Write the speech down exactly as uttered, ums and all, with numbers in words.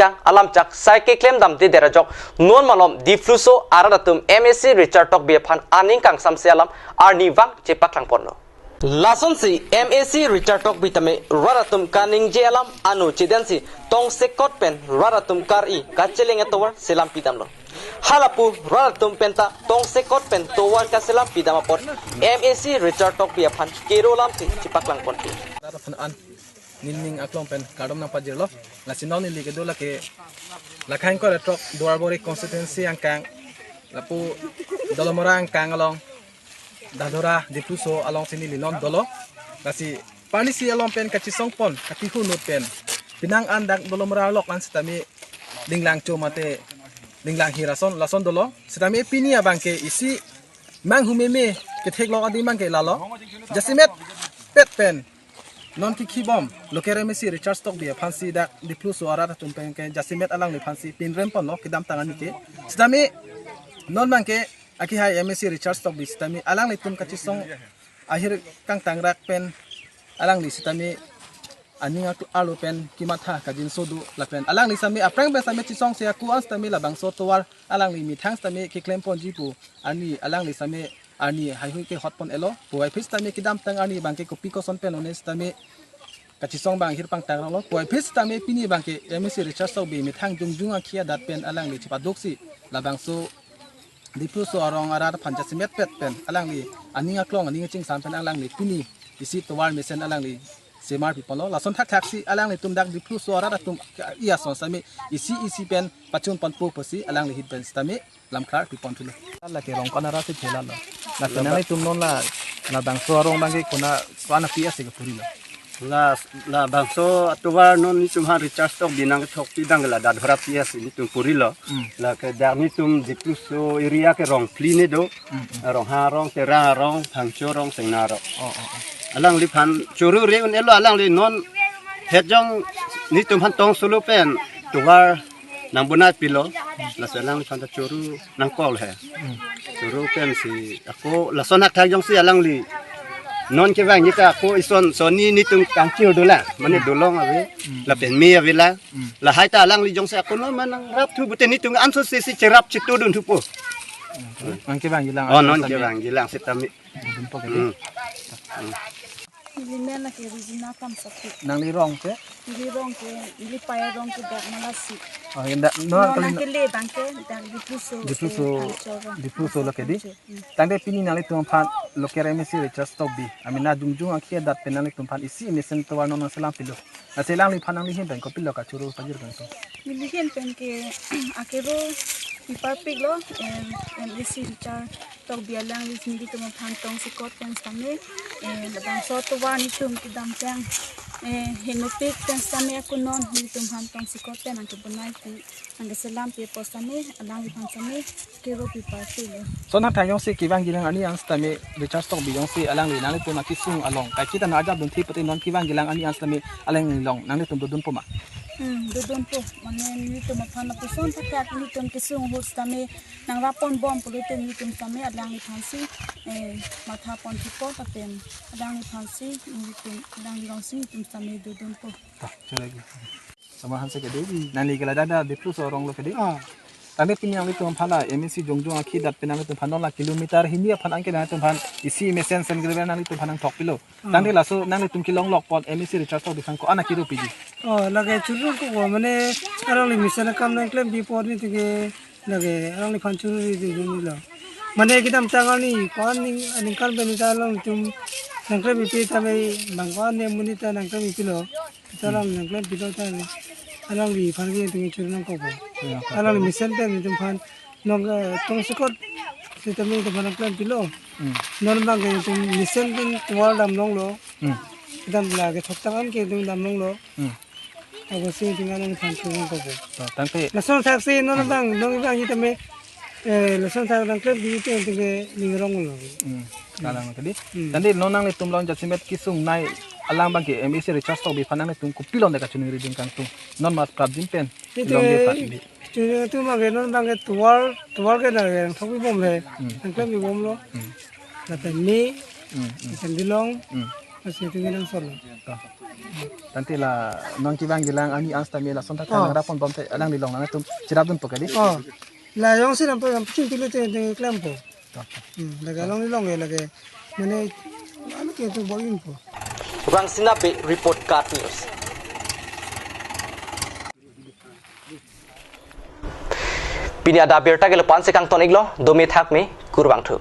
tang alam chak sai keklem damde der ajok non malom Dipluso arat atum M A C Richard Tokbi aphan aning kangsamse alam arnivang chepaklang ponlo. Lasonsi M A C Richard Tokbi tame rat atum kaningje alam anu chedensi tongsekot pen rat atum kar-i kacheleng atovar selam pidamlo. Halapu rat atum penta tongsekot pen tovar kaselam pidam apot M A C Richard Tokbi aphan kero alamthe chepaklang ponpe. Rat aphan an nining aklong pen kardom nangpajirlo. Lasi non neli kedo lake Lakhain Koretrok Duarbari constituency angkang lapu Dolamara angkang along Dadhora Dipluso alongsi neli non dolo. Lasi parnisi along pen kachesong pon katihunut pen penang an dak Dolamara lok an sitame dinglang cho mate dinglang hir ason lason dolo. Sitame pini abangke isi manghu meme ketheklong adi abangke lalo. Jasemet pet pen non kikhibom local M A C Richard Tokbi aphansi dak Dipluso arat atum penke jasemet alangliphansi pinrem ponlo kedamtang arni ke. Sitame non abangke akehai M A C Richard Tokbi sitame alanglitum kachesong ahir kangtangrak pen alangli sitame aning ak-, arlo pen kematha kajinso do lapen alangli sitame aphrang pen sitame chesongse ako an sitame labangso tovar alangli methang sitame keklem ponji pu arni alangli sitame arni haihui kehot pon-elo. Puvoiphit sitame kedamtang arni abangke kopi koson pen lone sitame kachesong abang ahir pangtangraklo. Puvoiphit sitame pini abangke M A C Richard Tokbi methang jongjung akhei adat pen alangli chepadoksi labangso Dipluso arong arat aphan jasemet pet pen alangli aning aklong aning achingsam pen alangli pini isi tovar mesen alangli semar piponlo. Lason thakthaksi alanglitum dak Dipluso arat atum i ason sitame isi isi pen pachun ponpo pusi alangli ahin pen sitame lamklar pipon thulo. Lake rong ko-an arasi thela lo. Lake nanglitum non la labangso arong abangke kona ko-an api asi kepurilo. La labangso atovar non netum aphan Richard Tokbi nangkethok pidam ke la Dadhora P S netum purilo. Hmm. Lake dak netum Dipluso area ke rong phli ne do. Hmm, hmm. Ronghang arong, Terang arong, Phangcho arong, Sengnar arong. Oh, oh, oh. Alangliphan choro re un-elo alangli non het jong netum aphan tong solo pen tovar nangbonai pilo. Lasi alangliphan ta choro nangkok he. Hmm. Choro pensi ako lason hakthak jongsi alangli non kevangji ta ako ison sonni netum kangkir dolang. Mane dolong ave. Hmm. Lapen me ave lang. Hmm. Lahai ta alangli jongsi ako non manang rap thu pute netum anso sesi cherap chetudun thupo. Hmm. Non kevangji lang. Oh, non kevangji lang sitame. Dun po kali. Hmm. Hmm. Neli men lake Regina Kamsakti. Nangli rong ke? Neli rong ke, neli paya rong ke dak Malasi. Oh, ya, dak, no, non kali nangkele abangke dak Dipluso, Dipluso, eh, Phangcho arong. Dipluso lake di. Phangcho. Hmm. Tangte pini nanglitum aphan local M A C Richard Tokbi amena jongjung akhei adat pen nanglitum aphan isi mesen tovar non nangselam pilo. Lasi alangliphan nangli ahin pen kopilo kachoro pajir kangtung? Neli ahin pen ke akero piparpiklo, em, M A C Richard Tokbi alangli nelitum aphan tongsekot pen sitame, em, labangso tovar netum kedamtang, em, henopik pen sitame ako non nelitum aphan tongsekot pen nangkebonai pi, nangkeselam pi apot sitame, alangliphan sitame kero piparpiklo. Lason thakthaksi kevangji lang arni an sitame Richard Tokbi jongsi alangli nanglitum akesung along kaiketa nang-arjap dunthi pute non kevangji lang arni an sitame alangli along nanglitum dodunpo ma? Hmm, dodunpo. Mane netum aphan lapuson thakthaksi netum kesung ahut sitame nangrap ponbom pulote netum sitame alangliphansi, eh, matha pon thupo lapen alangliphansi netum alangli alongsi netum sitame dodunpo. Ta, choragi. Sama hanse kedi. Hmm. Nangli ke la dak Dipluso arong lo kedi. Ah. Tangte pini nanglitum aphan la M A C jongjung akhei adat pen nanglitum aphan non la kilometer hini aphan anke nanglitum aphan isi mesen sen gre nanglitum aphan nangthok pilo. Ah. Tangte laso nanglitum kelong lok pon M A C Richard Tokbi aphan ko-an akero piji? Oh, lake choro ko mane alangli mesen akam nangklem pi apot netum ke lake alangliphan choro ri di dun lo. Mane kedamtang arni ko-an ning, aningkan pen ta alangtum nangklem pipe tame bang ko-an ne amonit ta nangklem pipilo. Ta alang nangklem pilo ta ne. Alangliphan ke netum choro nangkokpo. Choro nangkokpo. Alangli mesen pen netum aphan nong, eh, tongsekot sitame netum aphan nangklem pilo. Hmm. Non abangke netum mesen pen tovar dam longlo. Hmm. Kedam lake thoktang an ke netum dam longlo. Hmm. Ako si netum alangliphan choro nangkokpo. To, tangte. Lason thaksi non abang, non abang sitame, eh, lason thak nangklem pi te netum ke ning rong lo. Hmm. Kalang tadi. Hmm. Tangte non nanglitum along jasemet kesungnei alam abangke M A C Richard Tokbi aphan nanglitum kopilo ne kachiningri dun kangtung? Non mas prapjin pen. Netum along ke ke pat bi. Choro netum abangke non abangke tovar, tovar ke nangthok pibom he. Hmm. Nangklem pibomlo. Hmm. Lapen me, hmm, hmm, lapen dolong, hmm, lapen netum ke nangsorlo. To. Tangte la non kevang kelang ani ang sitame lason thak Oh. Nang rapon bomte alangli along nangtum cherapdunpo kali. Oh. La jongsi nampo jam ching tulu te te klempo. Hmm, lake along ni along ya lake. Mane anu ke tu boyun po. Rangsina Bey report, KAT News. Pini adap abirta ke lapu-an si kangton iklo, dome thakme, kurvangthu.